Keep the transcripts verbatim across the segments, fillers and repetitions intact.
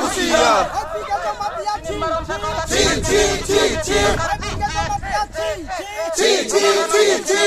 husiar. Chi, chi, chi, chi. Chi, chi, chi, chi.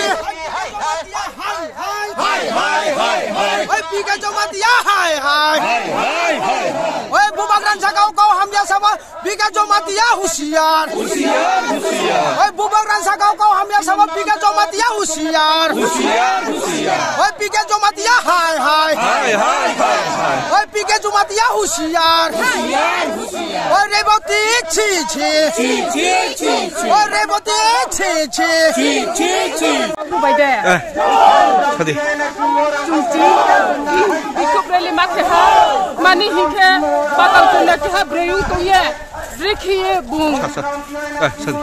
Hai, hai, hai, hai. Oi, P K Jamatia, hai, hai. Hai, hai, hai, hai. Oi, bubagra ni sakao kau hamya sabo, P K Jamatia husiar. Husiar, husiar. Oi, bubagra ni sakao kau hamya sabo, P K Jamatia husiar. Husiar, husiar. Oi, P K Jamatia, hai, hai. Hai, hai, hai, hai. Oi, P K Jamatia husiar. Husiar, husiar. Oi, Reboti, chi, chi. Chi, chi, chi, chi. Oi, Reboti, chi, chi. Chi, chi, chi. Bubai de. Eh, sadi. Chungchi. Bikhuk rally ma keha. Mani hinkhe patal kunda keha breyung tongye. Brekhe bung. Sa, sa. Eh, sadi.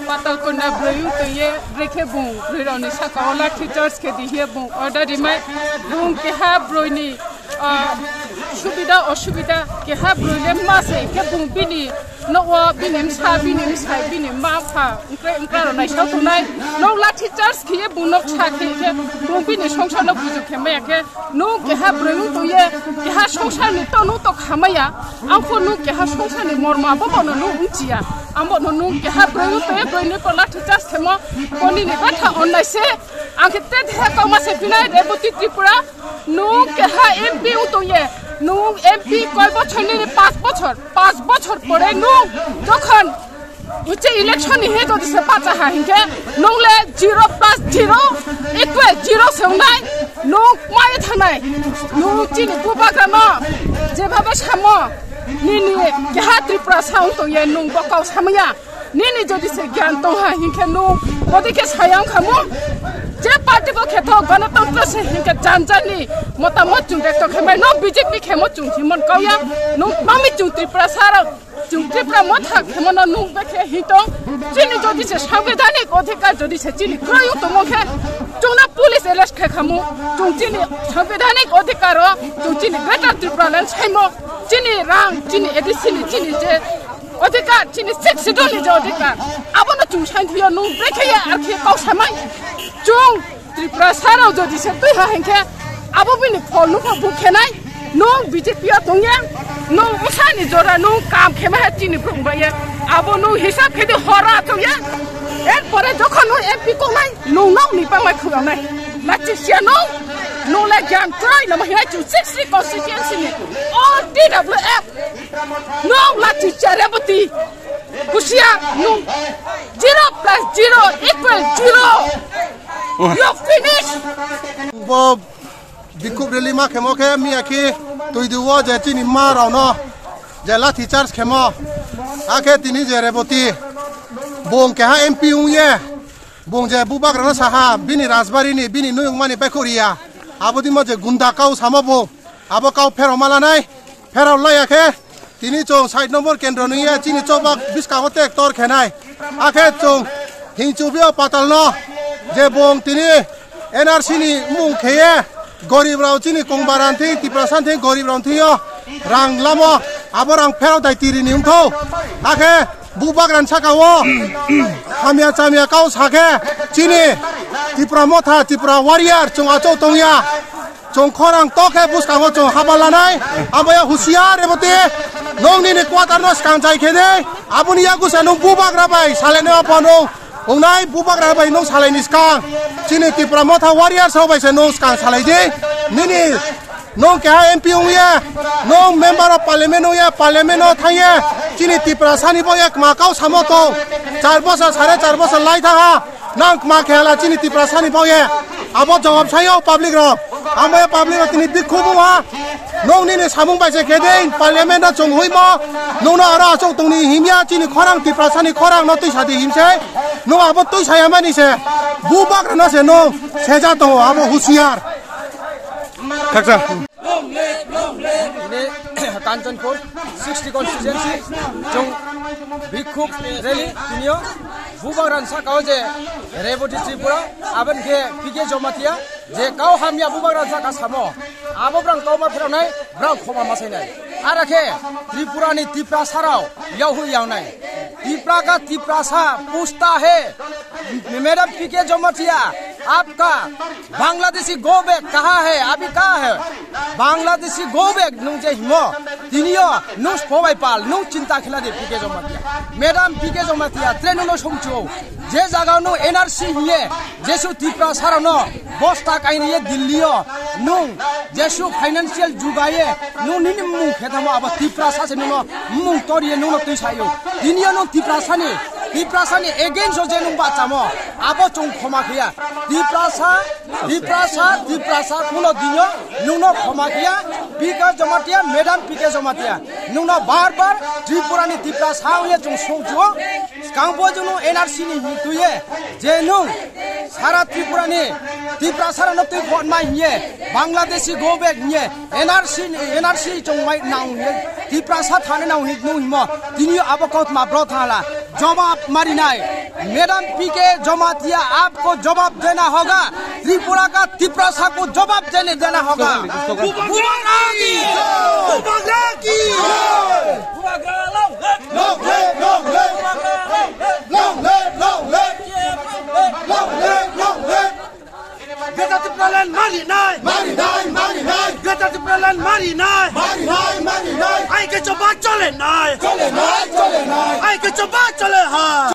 Patal kunda breyung tongye. Brekhe bung. Breroni sakao lathi charge khe dihiye bung. Order rimai. Bung keha broini ah, subida osubida keha broi le ma se khe bung bini nogo bini msa bini msai bini ma pha wngkrai wngkra rok naisao tongnai. Nok lathi charge khiye bung nok sa khe khe bung bini songsar no buju khe maya khe nung keha broi wng tongye keha songsar ni to nung to khamaya ang pho nung keha songsar ni morma bo bono nung wngchiya ang bono nung keha broi wng tongye broi ni ko lathi charge khemo boni ni batha onnai se ang khe te deha kauma se binai Reboti Tripura. Nung keha M P wng tongye, nung M P koi bochor nini, pas bochor, pas bochor pore nung jokhon uche election ni he jodi se bacha ha hinkhe, nung le zero plus zero equal zero se wngnai, nung mai thangnai, nung chini bubagra no jebhabe samo, nini keha Tripura sa wng tongye, nung bokao samaya. Nini jodi se gyan tong ha hinkhe nung bodi khe sayang khamu. Je party bo khe thok ganatantro se hinkhe jan jan ni motamot chung dekto khe mai no B J P khe mo chung himon kauya. Nung mami chung Tripura sara chung Tripura motha khe mo no nung be khe hitong. Chini jodi se sanbidhanik odhikar jodi se chini kroyo tomo khe chung na police arrest khe khamu. Chung chini sanbidhanik odhikar o chung chini Greater Tripura Land saimo chini rang chini A D C ni chini je Odhikar, chini Sixth Schedule ni je odhikar, abono chung sainthiyo, nung brekhe ya, arkhe kok samai. Chung Tripura sarao jodi se twi ha hinkhe, abo bini phol nukha buk khenai, nung B J P o tongya, nung usani jora nung kam khema ha chini brum baya, abo nung hisab khedi hora tongya. Erpore jokhon nung M P kongnai, nung nokni pangmai khulongnai. Lachi sia nung, nung le gyan trai namo hinai chung sixty constituency ni, all T W F. Nung lachi cha Reboti. Kusia nung. Zero plus zero equal zero. You finish. Bo bikhuk rally ma khemo khe miya khi twi duo je chini ma rao no je lathi charge khemo. Akhe tini je Reboti bung keha M P ungye bung je bubagrano saha bini rajbari ni bini nuyung mani baikhuria. Abodimo je gunda kau samo bo. Abo kau pherok ma lanai, pherok laiya khe tini chwng side number kendro nungya chini chobak bwskango tek tor khenai. Akhe chwng hingchubio patalno je bong tini N R C ni mung kheye gorib rao chini kongbaran thing Tiprasa thing gorib rao thingyo rang lamo abo rang pherok dai tiri ni wngthou. Akhe bubagrani sakao hamya chamya kau sakhe chini Tipra Motha, Tipra Warrior, chwng achuk tongya. Chwng khorang tokhe bwskango chwng haba lanai. Abaya husiar reboti. Nong nini quarter no skang jai khede. Aboni yagusa nung bubagra bai salaini ophano. Ongnai bubagra bai nung salaini skang. Chini Tipra Motha Warrior sa bai se nung skang salaidi. Nini nung keha M P ongya. Nung member of parliament ongya. Parliament o thangya. Chini Tiprasani bo ek ma kau samo tong. Char bosor, sare char bosor lai thaha. Nang kma khe hala chini Tiprasani bagwi. Abo jawab sayo public rok. Amo ya public rok tini bikhubu ha. Nong nini samung bai se khe de parliament o chung hui mo. Nong no aro achuk tongni himya chini khorang Tiprasani khorang no twi sadi himse. Nong abo twi saya mani se. Bubagra no se nong seja tongo abo husiar. Khaksa. Tini Kanchanpur sixty constituency chwng bikhub rally tinio bubagrani saka o je Reboti Tripura aboni khe P K Jamatia je kau hamya bubagrani saka samo abo brang kau ma phiroknai brang khoma ma sainai. Ara khe Tripura ni Tiprasa rok yahwi yangnai. Tipra ka Tiprasa pusta he. Madam P K Jamatia, apka Bangladeshi go back kaha hai, abhi kaha hai? Bangladeshi go back nung je himo, tinio nung spobai pal, nung chinta khela de P K Jamatia. Madam P K Jamatia, tre nung no songchu. Je jaga nung N R C hiye, jesu Tiprasa rano, bosta kaini ye Delhi o, nung jesu financial jugaye, nung nini mung khetamo abo Tiprasa se nung no mung toriye nung no twi sayo. Tinio nung Tiprasa ni, Tiprasa ni against o je nung bachamo, abo chung khoma khiya. Tiprasa, Tiprasa, Tiprasa, kuno dinyo, nungno khoma khiya, P K Jamatia, Madam P K Jamatia. Nungno bar bar Tripura ni Tiprasa ongya chung songchuo, skangbo junu N R C ni hingtuye, je nung sara Tripura ni Tiprasa rano twi khonma hiye, Bangladeshi go back hiye, N R C ni, N R C chongmai nang hiye, Tiprasa thani nang hiye nung himo, tinio abo kautma bro thala. जवाब मारी नहीं। मैडम पीके जमातिया आपको जवाब देना होगा। त्रिपुरा का तिपरासा को जवाब देने देना होगा। बुबाग्रा की जय। बुबाग्रा की जय। बुबाग्रा long live। Long live, long live। Long live, long live। Long live, long live। Greater Tipraland mari nai. Mari nai, mari nai. Greater Tipraland mari nai. Mari nai, mari nai. Ai ke choba chole nai. Chole nai, chole nai. Ai ke choba chole ha.